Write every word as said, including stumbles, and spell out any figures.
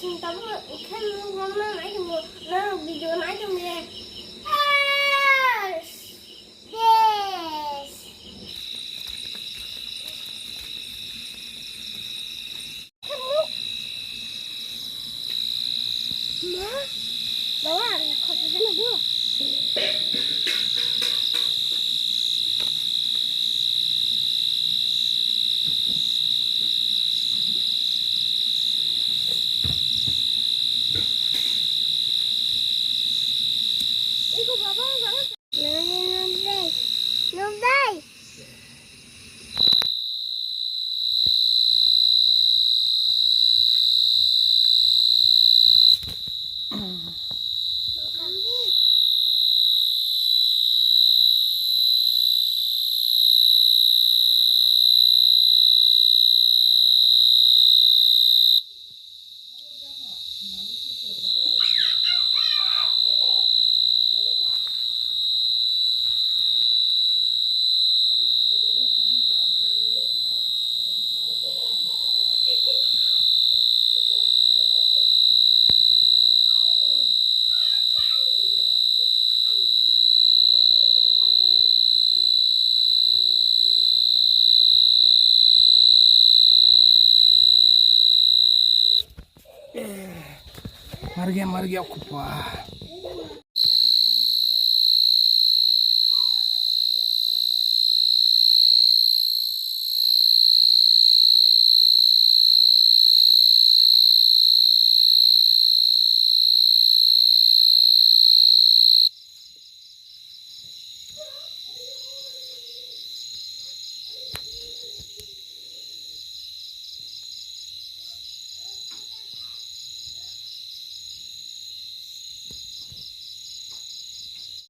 Tabuk khe nwng romna nai tongmo, norok video nai tongdi. Yes! Yes! Ma? Bawa, ang khosok jana bo. Iko baba, baba. Nubdai. Nubdai. Margia, margia, kupa.